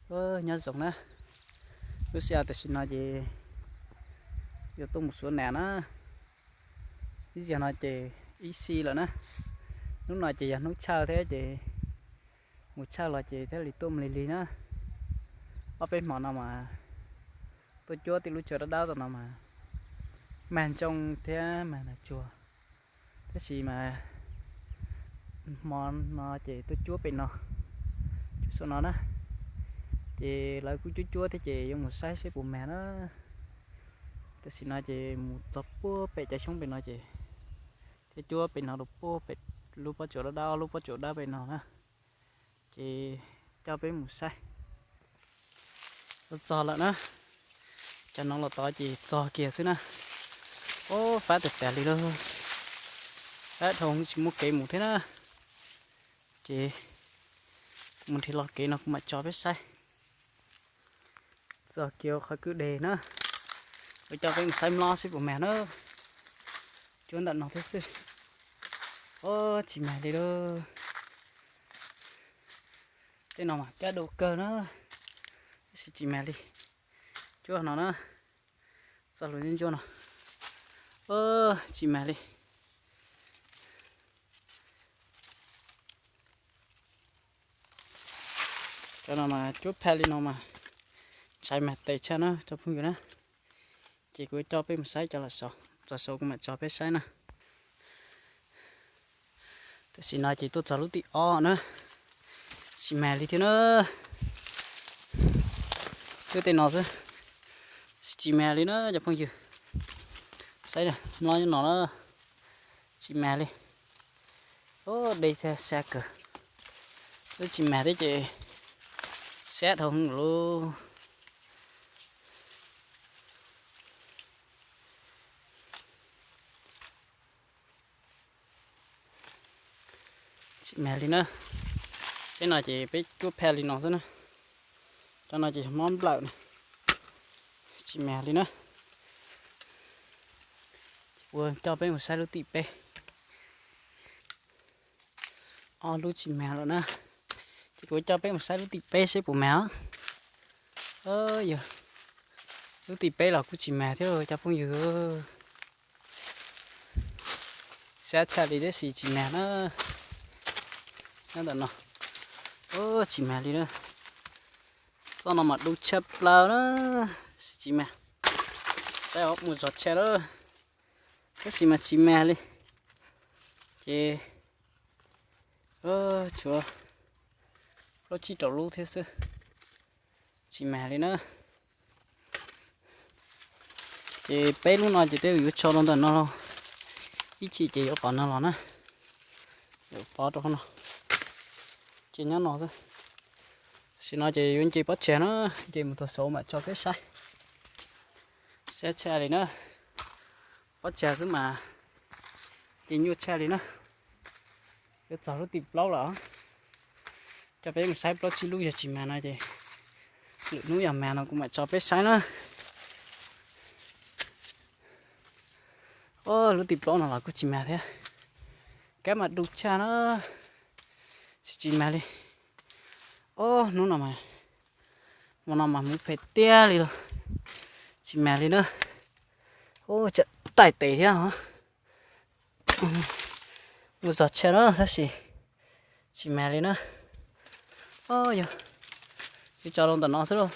Nyob zoo na, lub sij hawm tam sim no ces yuav tuaj mus xuav nas na. Ib zaug no ces ib xi lawm na. Hnub no ces yog hnub chawj thiab ces mus chawj los ces thiaj li tuaj mus lig lig na. Ob peb hmo no mas tuaj cuab tej lub tsaus dawb dawb tom no mas mag ntsooj thiab mag nas tsuag. Tab sis mas hmo no ces tuaj cuab pem no, cuab saum no na, ces lawv kuj cuab cuab thiab ces yuav mus saib seb puas mag na. Tam sim no ces mus txog puag pem cov xyoob pem no ces thiab cuab pem no rau puag pem lub pob tsuas dawb dawb, lub pob tsuas dawb pem no na. Ces coj peb mus saib. Txog lawm na, cov no los tod ces txog kiag xwb na. Ub, fab tas tas li lauj, fab dhau tsis muaj kev mus thiab na. Ces kuv mus nrhiav los kev no kuv mam tso peb saib. Txog kiag qhov kwj deg na, kuv coj peb mus saib mlob seb puas mag na. Cuab ntawm no thiab xwb. Ub, tsis mag li lauj. Tej no mas kab dau kawg na, tab sis tsis mag li. Cuab no na, txoj hlua ntsuab ntsuab no, tsis mag li. Cov no mas cuab phaj li no mas ntshai mag tes tshaj na cov phooj ywg na. Ces kuv coj peb mus saib cov los saud, txog saud kuv mam tso peb saib na. Tam sim no ces tuaj txog lub tim ob na, tsis mag li thiab na. Cuab tej no xwb, tsis mag li na cov phooj ywg. Saib mlob nyob no na, tsis mag li. Ub, deb sab kawg, twb tsis mag thiab ces sab dhau lawm. Tsis mag li na. Tej no ces peb cuab phaj li no xwb na. Cov no ces yog mlob nplawm na. Tsis mag li na. Ces kuv coj peb mus saib lub tim peb. Ob lub tsis mag lawm na. Ces kuv coj peb mus saib lub tim peb seb puas mag os. Yog, lub tim peb los kuj tsis mag thiab cov phooj ywg. Sab tshaj li tab sis tsis mag na. Nyob ntawm no, tsis mag li na. Txoj no mas du tshaj plaws na, tab sis tsis mag. Saib mus zov tshaj na, tab sis mas tsis mag li. Ces tshuav plaub tsib rau lub thiab xwb, tsis mag li na. Ces peb lub no ces tej zaum yuav tso rau ntawm no los, ib chim ces yuav qhov no los na, yuav pov rau qhov no. Ces nyob no xwb, tam sim no ces yuav nce pob tsag na, nce mus txog saud mam tso peb saib. Sab tshaj li na, pob tsag xwb mas nce nyuaj tshaj li na. Yuav txog lub tim plaub lawm, coj peb mus saib plaub tsib lub, yog tsis mag no ces lwm hnub yog mag no kuv mam tso peb saib na. Lub tim plaub no los kuj tsis mag thiab, kab mas du tshaj na, tsis tsis mag li. Ob hnub no mas, hmo no mas hmoov phem tiag li los, tsis mag li na. Ub, tsam taij tes thiab os. Mus zog tshaj na tab sis tsis mag li na. Yog, yuav tso rau ntawm no xwb lauj.